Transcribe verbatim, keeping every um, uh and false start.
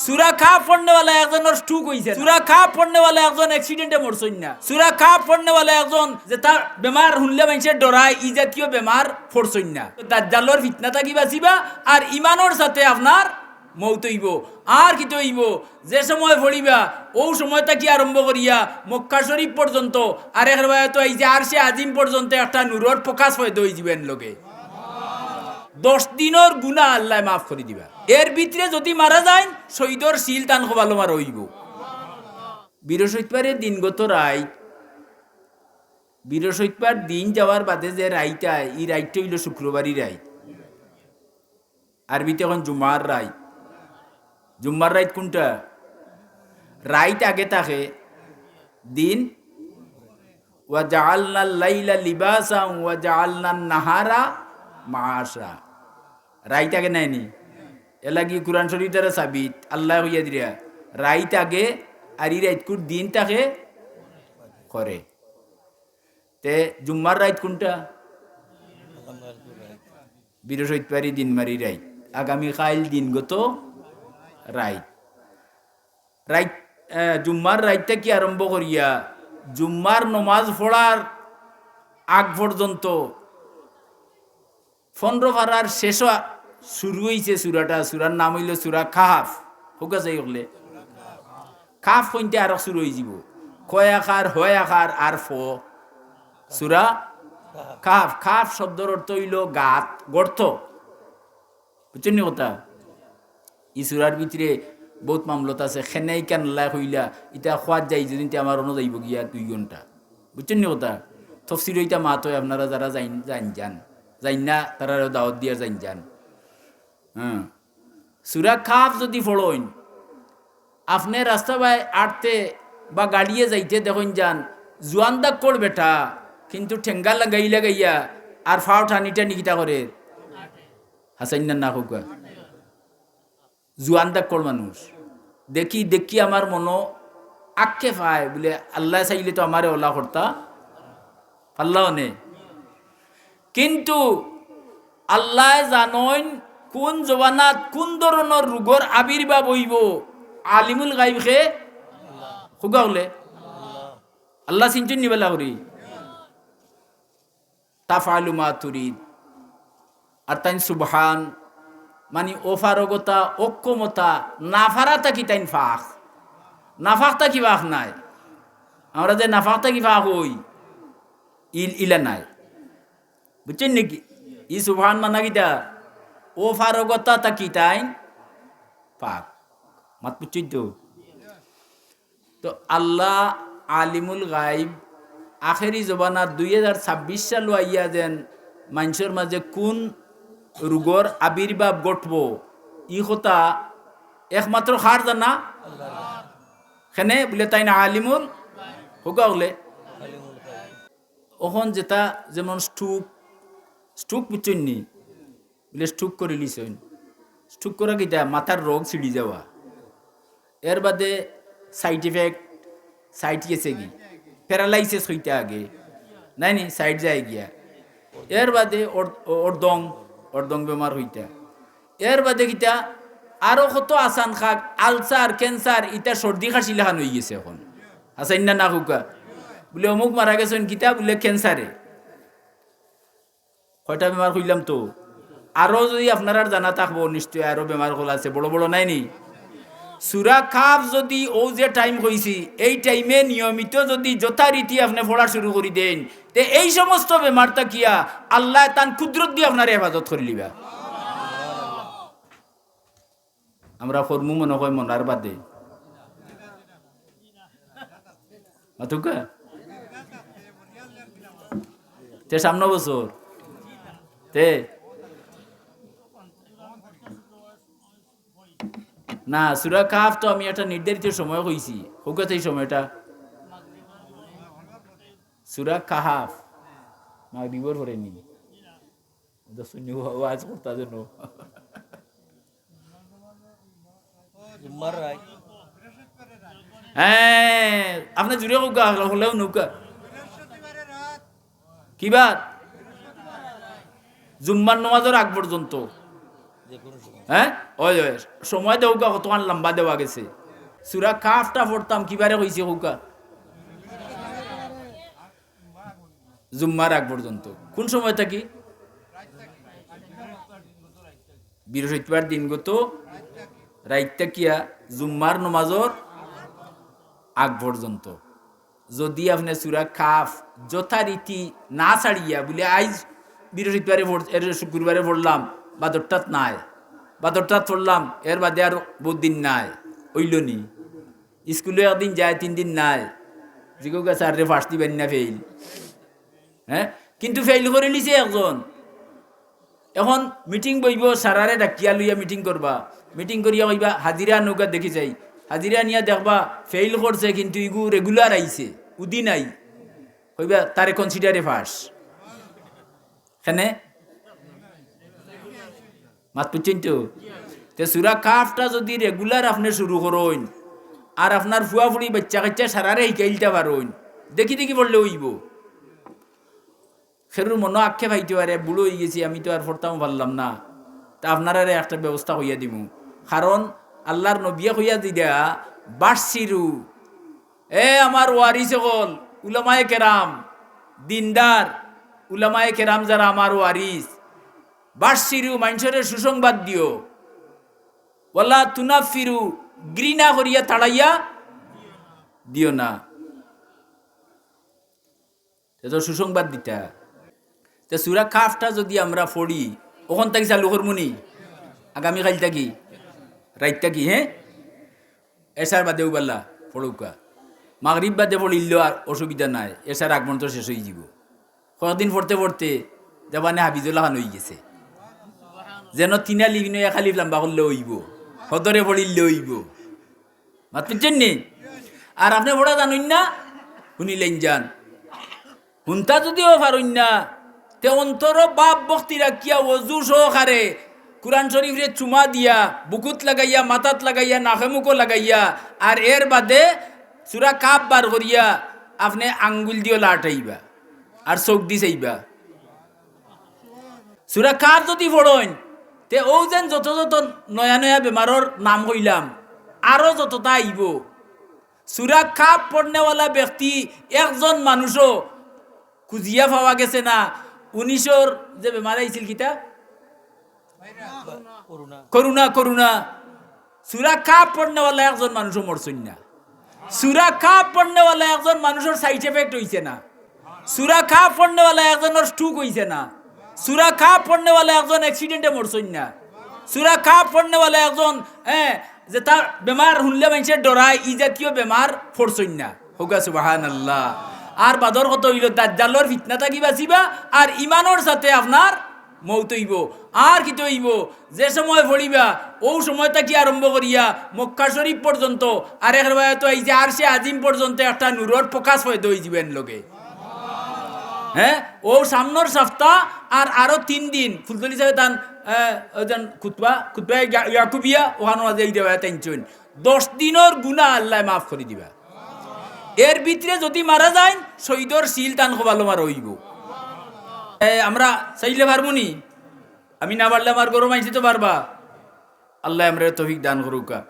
সুরা কাহাফ পড়নেওয়ালা একজনর স্ট্রোক অইছে না। সুরা কাহাফ পড়নেওয়ালা একজন অ্যাক্সিডেন্টে মরছইন না। সুরা কাহাফ পড়নেওয়ালা একজন যেটা বেমার হুনলে মানষে ডরায়, ই জাতীয় বেমার পড়ছইন না। দাজ্জালর ফিতনা থাকি বাঁচিবা, আর ইমানর সাথে আপনার মউত অইবো। আর কিতা অইবো? যে সময় পড়িবা, অউ সময় থাকি আরম্ভ করিয়া মক্কা শরীফ পর্যন্ত, আর এক রেওয়ায়তো আইছে আরশে আজিম পর্যন্ত একটা নূরর প্রকাশ পয়দা অইযিবো এন লগে। দশ দিনর গুনা আল্লায় মাফ করি দিবা। এর ভিতরে যুদি মারা যাইন, শহীদর সিল তান কপালো মারা অইবো। বৃহস্পতিবারে দিনগত রাইত, বৃহস্পতিবার দিন যাওয়ার বাদে যে রাইত আয়, ই রাইতটা অইলো শুক্রবারি রাইত। আরবিতে কইন জুমার রাইত। জুমার রাইত কুনটা? রাইত আগে থাকে, দিন। ওয়া জাআলনাল লাইলা লিবাসা ওয়া জাআলনান নাহারা মাআশা। রাইত আগে নায়নি? এরলাগি কুরআন শরীফ দ্বারা সাবিত, আল্লায় কইয়া দিরা, রাইত আগে আর ই রাইতকুর দিন থাকে করে। তে জুম্মার রাইত কুনটা? বৃহস্পতিবারি দিন মারি রাইত। আগামী কাইল দিনগত রাইত। রাইত, এ, জুম্মার রাইত থাকি আরম্ভ করিয়া জুম্মার নমাজ পড়ার আগ পর্যন্ত পনরো পারার শেষো শুরু অইছে সুরাটা, সুরার নাম অইলো সুরা কাহাফ। হুকা চাই হকলে? কাফ কইন্তে আরক শুরু অইযিবো। কয় আকার, হয় আকার, আর ফ। সুরা কাফ। কাফ শব্দর অর্থ অইলো গাত, গর্ত। বুঝছইন নি কথা? ই সুরার ভিতরে বউত মামলত আছে। খেনে ইখান আল্লায় কইলা, ইতা খোয়াত যাই যদি তে আমার অনো যাইবো গিয়া দুই ঘন্টা। বুঝছইন নি কথা? তফসিরো ইতা মাত অয়, আপনারা যারা যাইন, যাইন যান। যাইন না, তারারেও দাওয়াত দিয়ার যাইন যান। হ্যাঁ। সুরা কাফ যদি পড়ইন, আপনে রাস্তা বায় আটতে বা গাড়িয়ে যাইতে দেখইন যান, জুয়ান দাক্কর বেটা, কিন্তু ঠেঙ্গা লাগাই লাগাইয়া আর ফাও টানি টানি কিতা করের। হাছাইন না, না কউক্কা? জুয়ান দাক্কর মানুষ। দেখি, দেখি আমার মনো আক্ষেপ অয়, বুলে, আল্লায় চাইলে তো আমারে অলা করতা পারলা অনে। কিন্তু আল্লায় জানইন কুন জমানাত কুন ধরনর রোগর আবির্ভাব অইবো, আলিমুল গাইব কে? হুকা হকলে? আল্লায় চিনছইন নি ভালা করি? তাফআলু মা তুরিদ। আর তাইন সুবহান, মানি অপারগতা, অক্ষমতা, না পারা থাকি তাইন পাক। নাপাক থাকি পাক নায়। আমরা যে নাপাক থাকি পাক অই, ইল-, ইলা নায়। বুঝছইন নি? ই সুবহান মানা কিতা? অপারগতা থাকি তাইন পাক। মাত বুঝছইন তো? তো আল্লাহ আলিমুল গাইব, আখেরি জমানাত দুই হাজার ছাব্বিশ সালো আইয়া যেন মানষর মাঝে কুন রোগর আবির্ভাব ঘটবো, ই কথা একমাত্র কার জানা? কেনে বুলে তাইন আলিমুল, হুকা হকলে। অখন যেটা যেমন স্ট্রোক, স্ট্রোক বুঝছইন নি? বুলে স্ট্রোক করিলিছইন। স্ট্রোক করা কিতা? মাথার রগ ছিড়ি যাওয়া। এর বাদে সাইড ইফেক্ট, সাইড গেছে গি, প্যারালাইসিস অইতা আগে, নায় নি? সাইড যায় গিয়া। এর বাদে অর-, অর্দং, অর্দং বেমার অইতা। এর বাদে কিতা? আরো কত আছান খাক, আলসার, ক্যান্সার, ইতা সর্দি কাশি লাখান অইগেছে অখন। হাছাইন না, না কউক্কা? বুলে অমুক মারা গেছইন কিতা? বুলে ক্যান্সারে। কয়টা বেমার কইলাম তো? আরো যদি আপনারার জানা থাকবো, নিশ্চয় আরো বেমার অকল আছে, বড় বড়, নায় নি? সুরা কাফ যদি অউ যে টাইম কইছি, এই টাইমে নিয়মিত যদি যথারীতি আপনে পড়া শুরু করি দেইন, তে এই সমস্ত বেমার থাকিয়া আল্লায় তান কুদরত দি আপনারে হেফাজত করিলিবা। আমরা করমু মনো কয় মনার বাদে। মাতুক্কা? তে সামনে বছর। তে? না, সুরা কাহাফ তো আমি একটা নির্ধারিত সময় কইছি। কউক্কা তে ই সময়টা? সুরা কাহাফ। মাগরিবর পরে নি? ওটা শুনি ওয়া-, ওয়াজ করতা যেন। জুম্মার রাইত। হ্যাঁ, আপনে জুরে কউক্কা, হলেও নৌকা। কি বাত? জুম্মার নমাজর আগ পর্যন্ত। হ্যাঁ, ওই ওই, সময় দেউক্কা, কতখান লম্বা দেওয়া গেছে। সূরা কাফটা পড়তাম, কিবারে কইছে কউক্কা? জুম্মার আগ পর্যন্ত। কোন সময় থাকি? বৃহস্পতিবার দিনগত রাইত থাকিয়া জুম্মার নমাজর আগ পর্যন্ত। যদি আপনে সূরা কাফ যথারীতি না ছাড়িয়া বুলে, "আইজ বৃহস্পতিবারে পড়-, এর শুক্রবারে পড়লাম, বাদরটাত নাই, বাদরটাত পড়লাম, এর বাদে আর বউত দিন নাই, অইলো নি?" স্কুলো একদিন যায়, তিন দিন নাই, জিগাউক্কা স্যাররে, পাশ দিবা নি না ফেইল? হ্যাঁ, কিন্তু ফেইল করিলিছে একজন। এখন মিটিং বইবো, স্যাররে ডাকিয়া লইয়া মিটিং করবা। মিটিং করিয়া কইবা, "হাজিরা আনউক্কা দেখি যাই।" হাজিরা আনিয়া দেখবা, ফেইল করছে, কিন্তু ইগু regular আইছে, উদি নাই। কইবা, "তারে consider এ পাশ।" কেনে? মাত বুঝছইন তো? তে সূরা কাফটা যদি regular আপনে শুরু করইন, আর আপনার ফুয়া-ফুড়ি, বাইচ্চা-কাইচ্চা সারারে হিকাইলতা পারইন, দেখি দেখি পড়লে অইবো। কেউর মনো আক্ষেপ আইতে পারে, "বুড়া অইগেছি, আমি তো আর পড়তামও পারলাম না।" তা আপনারারে একটা ব্যবস্থা কইয়া দিমু। কারণ আল্লার নবিয়ে কইয়া দিরা, "বাশশিরু, এ আমার ওয়ারিস অকল, উলামায়ে কেরাম, দিনদার উলামায়ে কেরাম যারা আমার ওয়ারিস, বাশশিরু, মানষরে সুসংবাদ দিও, ওয়ালা তুনাফফিরু, ঘৃণা করিয়া তাড়াইয়া দিও না।" তে তো সুসংবাদ দিতা। তে সূরা কাফটা যদি আমরা পড়ি, অখন থাকি চালু করমু নি? আগামীকাইল থাকি? রাইত থাকি, হ্যাঁ? এশার বাদে অউবালা পড়উক্কা। মাগরিব বাদে পড়িলেও আর অসুবিধা নাই, এশার আগ পর্যন্ত শেষ অইযিবো। কয়েকদিন পড়তে পড়তে দেখবানে হাফিজুল্লাহ খান অইগেছে। যেন তিন আলিফ নু এক আলিফ লাম্বা করলে অইবো, হদরে পড়িলে অইবো। মাত বুঝছইন নি? আর আপনে পড়া জানইন না, হুনিলাইন যান। হুনতা যুদিও পারইন না, তে অন্তরো ভাব ভক্তি রাখিয়া অজু সহকারে কুরআন শরীফরে চুমা দিয়া, বুকুত লাগাইয়া, মাথাত লাগাইয়া, নাকে মুখো লাগাইয়া, আর এর বাদে সূরা কাফ বার করিয়া আপনে আঙ্গুল দিও লাটাইবা, আর চউখদি চাইবা। সূরা কাফ যুদি পড়ইন, তে অউ যেন যত যত নয়া নয়া বেমারর নাম কইলাম, আরো যততা আইবো, সূরা কাফ পড়নেওয়ালা ব্যক্তি একজন মানুষও খুঁজিয়া পাওয়া গেছে না। উনিশর যে বেমার আইছিল কিতা? Corona, corona. সূরা কাফ পড়নেওয়ালা একজন মানুষও মরছইন না। সূরা কাফ পড়নেওয়ালা একজন মানুষর side effect অইছে না। সূরা কাফ পড়নেওয়ালা একজনর stroke অইছে না। সূরা কাফ পড়নেওয়ালা একজন accident এ মরছইন না। সূরা কাফ পড়নেওয়ালা একজন, হ্যাঁ, যেতা বেমার হুনলে মানষে ডরায়, ই জাতীয় বেমার পড়ছইন না। কউক্কা সুবহানাল্লাহ। আর বাদর কথা অইলো, দাজ্জালর ফিতনা থাকি বাচিবা, আর ইমানর সাথে আপনার মউত অইবো। আর কিতা অইবো? যে সময় পড়িবা, অউ সময় থাকি আরম্ভ করিয়া মক্কা শরীফ পর্যন্ত, আরেক রেওয়ায়তো আইছে আরশে আজিম পর্যন্ত একটা নূরর focus পয়দা অইযিবো এন লগে। হ্যাঁ, অউ সামনর সাপ্তা আর আরো তিন দিন ফুলতলি ছাহেব তান, আহ, অউ যেন খুতবা, খুতবায়ে ইয়া-, ইয়াকুবিয়া, অখানো মাঝে ই রেওয়ায়ত আনছইন। দশ দিনর গুনা আল্লায় মাফ করি দিবা। এর ভিতরে যুদি মারা যাইন, শহীদর সিল তান কপালো মারা অইবো। এ, আমরা চাইলে পারমু নি? আমি না পারলে আমার ঘরর মানষে তো পারবা। আল্লায় আমরারে তৌফিক দান করউক্কা।